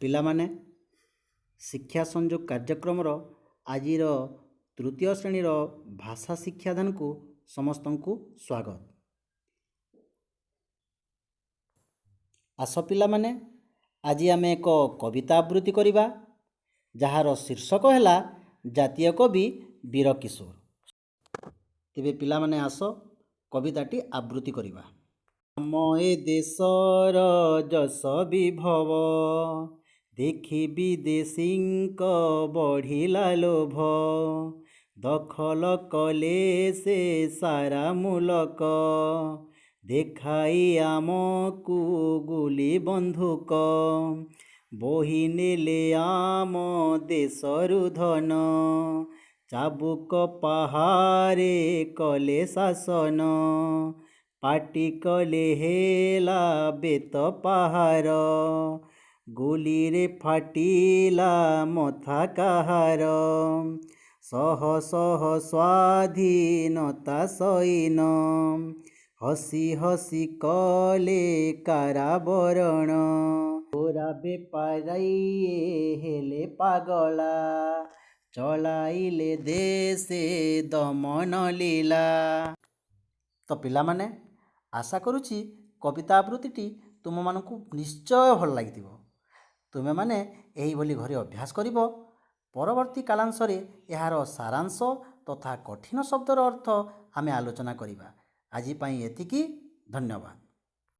ପିଲାମାନେ, ଶିକ୍ଷା ସଂଯୋଗ କାର୍ଯ୍ୟକ୍ରମର ଆଜିର ତୃତୀୟ ଶ୍ରେଣୀର ଭାଷା ଶିକ୍ଷାଦାନକୁ ସମସ୍ତଙ୍କୁ ସ୍ୱାଗତ। ଆସ ପିଲାମାନେ, ଆଜି ଆମେ ଏକ କବିତା ଆବୃତ୍ତି କରିବା, ଯାହାର ଶୀର୍ଷକ ହେଲା ଜାତୀୟ କବି ବୀର କିଶୋର। ତେବେ ପିଲାମାନେ, ଆସ କବିତାଟି ଆବୃତ୍ତି କରିବା। ଆମ ଏ ଦେଶର ଯଶ ବିଭବ ଦେଖି ବିଦେଶୀଙ୍କ ବଢ଼ିଲା ଲୋଭ। ଦଖଲ କଲେ ସେ ସାରା ମୁଲକ, ଦେଖାଇ ଆମକୁ ଗୁଲି ବନ୍ଧୁକ। ବୋହି ନେଲେ ଆମ ଦେଶରୁ ଧନ, ଚାବୁକ ପାହାରେ କଲେ ଶାସନ। ପାଟି କଲେ ହେଲା ବେତ ପାହାର, ଗୁଲିରେ ଫାଟିଲା ମଥା କାହାର। ଶହ ଶହ ସ୍ୱାଧୀନତା ସୈନ ହସି ହସି କଲେ କାରାବରଣ। ଗୋରା ବେପାରାଇଏ ହେଲେ ପାଗଳା, ଚଳାଇଲେ ଦେଶେ ଦମନ ଲୀଳା। ତ ପିଲାମାନେ, ଆଶା କରୁଛି କବିତା ଆବୃତ୍ତିଟି ତୁମମାନଙ୍କୁ ନିଶ୍ଚୟ ଭଲ ଲାଗିଥିବ। ତୁମେମାନେ ଏହିଭଳି ଘରେ ଅଭ୍ୟାସ କରିବ। ପରବର୍ତ୍ତୀ କାଳାଂଶରେ ଏହାର ସାରାଂଶ ତଥା କଠିନ ଶବ୍ଦର ଅର୍ଥ ଆମେ ଆଲୋଚନା କରିବା। ଆଜି ପାଇଁ ଏତିକି, ଧନ୍ୟବାଦ।